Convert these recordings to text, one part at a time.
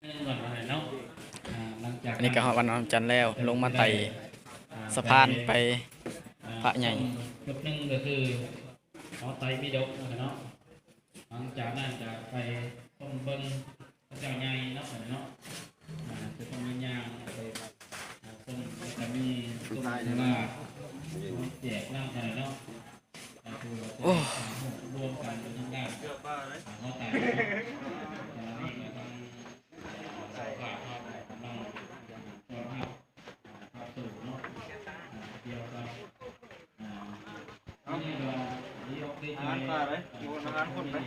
ກ່ອນເນາະ ອ່າ ຫຼັງຈາກ ອັນນີ້ກໍຮອດວັດໜອງນ້ຳຈັນແລ້ວ ລົງມາໄຕ່ ອ່າ ສະພານໄປ ອ່າ ພະໃຫຍ່ ຈຸດໜຶ່ງກໍຄືຫໍໄຕມິດົກເນາະ ຫຼັງຈາກນັ້ນຈະໄປຊົມເບິ່ງພະເຈົ້າໃຫຍ່ເນາະ ເນາະ ອ່າ ຈະຕ້ອງມາຍ່າງໄປ ອ່າ ຊົມ ແລ້ວກໍມີຊົມເວລາແຈກນຳກັນເນາະ ໂອ້ ລວມກັນເປັນທາງດ້ານ ອ່າ ຫົວໃຕ ແຕ່ລະນີ້ກໍທາງ ອ່າ ເຈົ້າພາບເຮົາກໍກຳລັງຕ້ອນຮັບ ອ່າ ພະສົງເນາະ ອ່າ ກ່ຽວກັບ ອ່າ ເອົ້າ ອາຫານປາເດ້ ຢູ່ອາຫານຄົນເດ້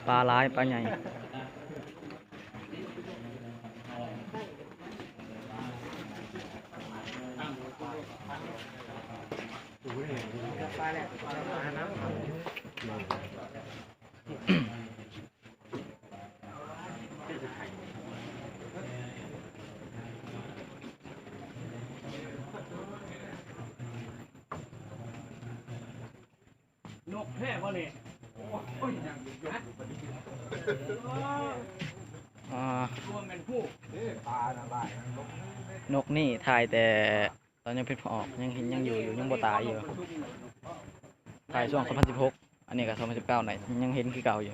ປາຫຼາຍ ປາໃຫຍ່. ນົກແທ້ບໍ່ນີ້? ໂອ້ຍ ຍັງຢູ່ ອ່າ ຕົວແມ່ນຜູ້ ເດ້ ປານະຫຼາຍ ນົກນີ້ຖ່າຍແຕ່ຕອນຍັງເປັນພະອອກ ຍັງເຫັນ ຍັງຢູ່ຢູ່ ຍັງບໍ່ຕາຍຢູ່ ຖ່າຍຊ່ວງສອງພັນສິບຫົກ ອັນນີ້ກໍສອງພັນສິບເກົ້າ ໄດ້ ຍັງເຫັນຄືເກົ່າຢູ່.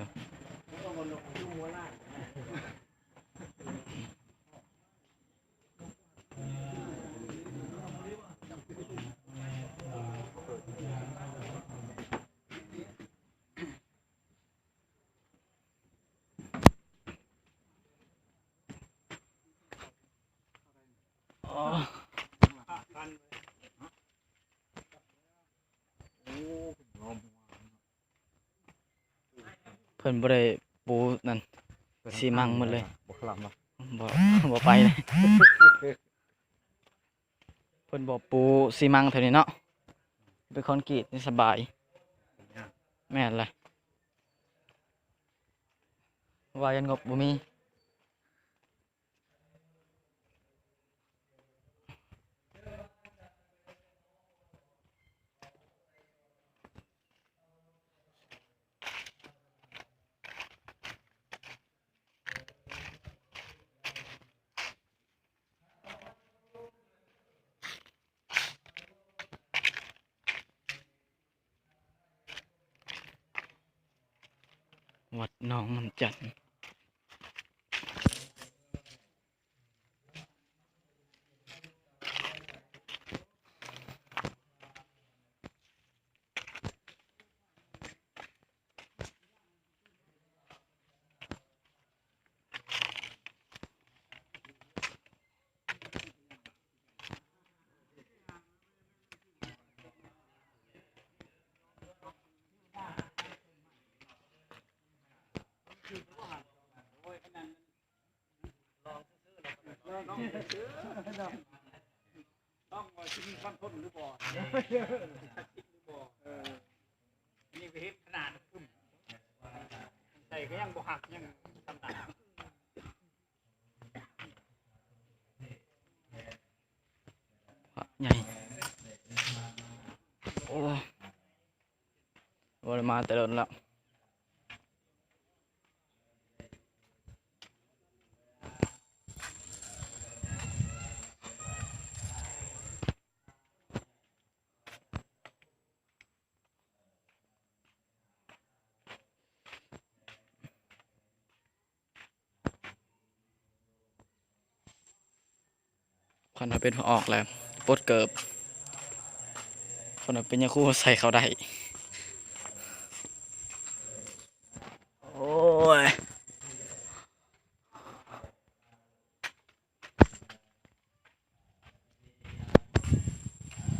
ເພິ່ນບໍ່ໄດ້ປູນັ້ນ ເພິ່ນ ຊີມັງໝົດເລີຍ ບໍ່ຂະລັບເນາະ ບໍ່ ບໍ່ໄປເລີຍ ເພິ່ນບໍ່ປູຊີມັງແຖວນີ້ເນາະ ເປັນຄອນກຣີດນີ້ສະບາຍ ແມ່ນແຫຼະ ວ່າຢ້ານງົບບໍ່ມີ. ວັດໜອງນ້ຳຈັນ. ລອງຊື່ໆ ລອງວ່າຊິມີຄວາມທົນຫຼືບໍ່ ສັກສິດຫຼືບໍ່ ເອີ ອັນນີ້ກໍເຮັດຂະໜາດປຶ້ມ ໃສ່ກໍຍັງບໍ່ຫັກ ຍັງທຳຕາມ ພະໃຫຍ່ ໂອ້ ບໍ່ໄດ້ມາແຕ່ດົນແລ້ວ. ຄັນວ່າເປັນພະອອກແລ້ວ ປົດເກີບ ຄັນວ່າເປັນຍາຄູໃສ່ເຂົ້າໄດ້.